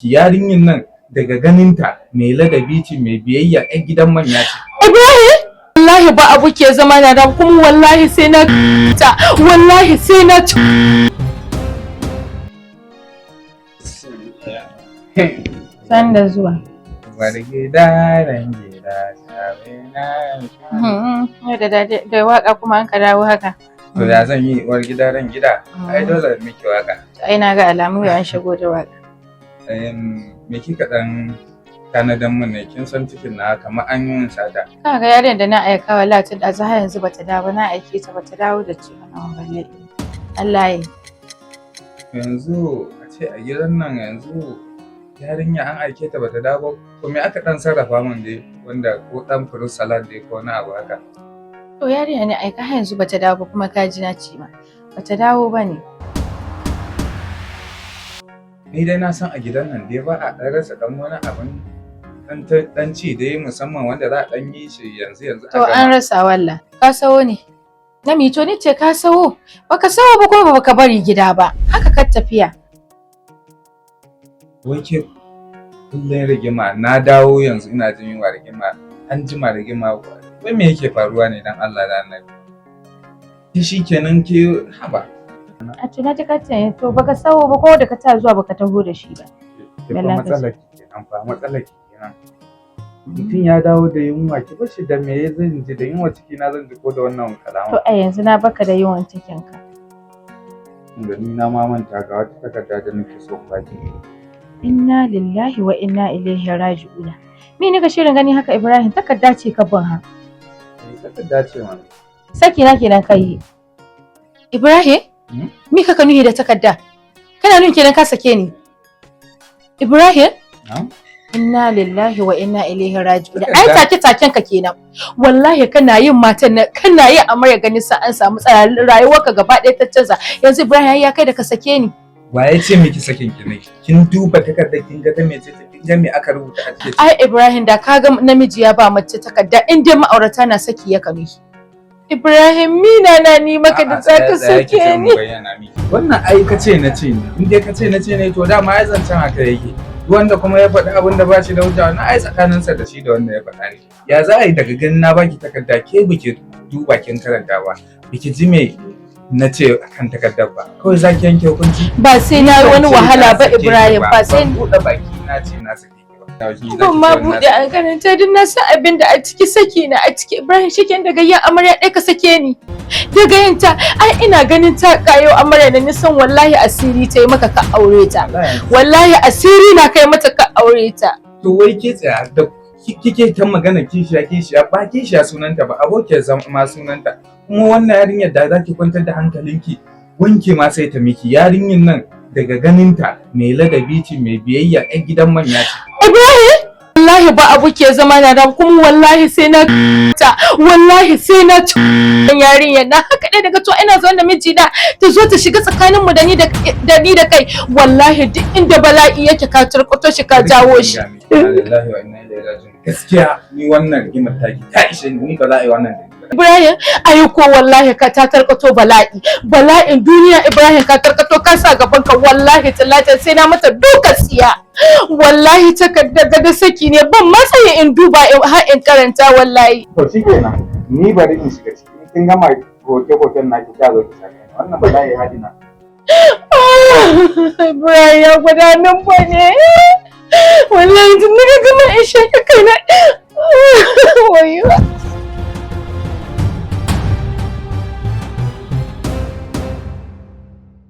Yarinyar nan daga ganinta mai ladabi ce, mai biyayya, 'yan gidan manya ce. Ibrahim, wallahi ba abu ke zama na da kuma wallahi sai na ta, wallahi sai na ci. San da zuwa. War gida ran gida sabe na. Yau da da waka kuma an ka dawo haka. To ya zan yi, uwar gida ran gida? Ai dole miki waka. Ai na ga alamu yau an shigo da waka. Me kika dan tanadan mun ne? Kin san cikin na kamar an yi min sata. Ka ga yarinyar da na aika, wallahi tun da har yanzu bata dawo ba. Na aike ta, bata dawo da ci wannan balle. Allah ya. Yanzu a ce a gidan nan yanzu yarinya an aike ta bata dawo ba, to me aka dan sarrafa min dai, wanda ko dan fruit salad dai ko wani abu haka? To yarinya ne aika har yanzu bata dawo ba, kuma ka ji na ci ma. Bata dawo ba ne. Ni dai na san a gidan nan dai ba a ɗan rasa ɗan wani abin ɗan ci dai, musamman wanda za a ɗan yi shi yanzu yanzu a To an gama. Rasa walla. Ka sawo ne. Na mito ni ce ka sawo. Baka sawo ba kuma baka bari gida ba. Haka ka tafiya. Wai ke kullum rigima, na dawo yanzu ina jin yunwa rigima, an jima rigima, wai me yake faruwa ne dan Allah da Annabi? Ki shikenan ke, haba. A tuna ta kace to baka sawo ba, ko da ka ta zuwa baka taho da shi ba. Ke fa matsalar ki kenan fa, matsalar ki kenan. Mutum ya dawo da yunwa, ki bar shi da me zan ji? Da yunwa ciki na zan ji ko da wannan To kalaman? a yanzu na baka da yawan cikin ka. Da ni na ma manta, ga wata takarda da nake so in baki. Inna lillahi wa inna ilaihi raji'una. Me ne ka shirin gani haka, Ibrahim? Takarda ce ka ban ha? Eh, takarda ce mana. Saki na kenan kai. Ibrahim? Hmm? Me kaka nuhi da takarda? Kana nuhi kenan ka sake ni? Ibrahim? Na'am? Inna lillahi wa inna ilaihi raji'un. Takarda. Ai take taken ka kenan. Wallahi kana yin matan nan, kana yin amarya ganin sa an samu tsara rayuwarka gaba ɗaya ta canza. Yanzu Ibrahim ya kai da ka sake ni. Wa ya ce miki sakin ki ne? Kin duba takardar, kin ga ta mece ce, kin ga me aka rubuta a cikin? Ai Ibrahim, da ka ga namiji ya ba mace takarda, in dai ma'aurata na saki ya kanu. Ibrahim, mina na ni maka da za ka sake ni? Wannan ai ka ce na ce ne. In dai ka ce na ce ne, to dama ai zancen haka yake. Wanda kuma ya faɗi abin da ba shi da hujja, wannan ai tsakaninsa da shi da wanda ya faɗa ne. Ya za a yi daga ganin na baki takarda, ke biki duba kin karanta ba, biki ji me na ce akan takardar ba, kawai za ki yanke hukunci? Ba sai na yi wani Ban ce wahala na ba, sake ki. Ibrahim, ba sai Ban buɗe baki na ce na sake ki ba. Ban ma buɗe an karanta, duk na san abin da a ciki, saki na a ciki. Ibrahim, shiken daga yin amarya ɗaya ka sake ni. Daga yin ta, ai ina ganin ta kayo amarya da nisan, wallahi asiri ta yi maka ka aure ta. Wallahi asiri na kai mata ka aure ta. To wai ke tsaya da kike ta magana kishiya kishiya, ba kishiya sunanta ba, abokiyar zama sunanta. Kuma wannan yarinyar da zaki kwantar da hankalinki, wanke ma sai ta miki. Yarinyar nan daga ganinta mai ladabi ce, mai biyayya, 'yan gidan manya ce. Ibrahim, wallahi ba abu ke zama na da kuma wallahi sai na ta, wallahi sai na ci yarinyar na haka ɗaya daga to ina zaune da mijina ta zo ta shiga tsakanin mu da ni da kai. Wallahi duk inda bala'i yake ka turkuto shi, ka jawo shi. Inna lillahi wa inna ilaihi raji'un. Gaskiya ni wannan rigimar taki ta ishe ni, ba za a yi wannan da ni ba. Ibrahim, ai ko wallahi ka ta tarkato bala'i, bala'in duniya. Ibrahim, ka tarkato ka sa gaban ka, wallahi talata sai na mata duka tsiya. Wallahi takardar da saki ne, ban matsayi in duba har in karanta wallahi. To shikenan, ni bari in shiga ciki. In kin gama koke-koken naki ta zo ki same ni. Wannan bala'i hadina. Ibrahim ya gwada min ba ne. Wallahi tun daga gama in shaƙi kaina.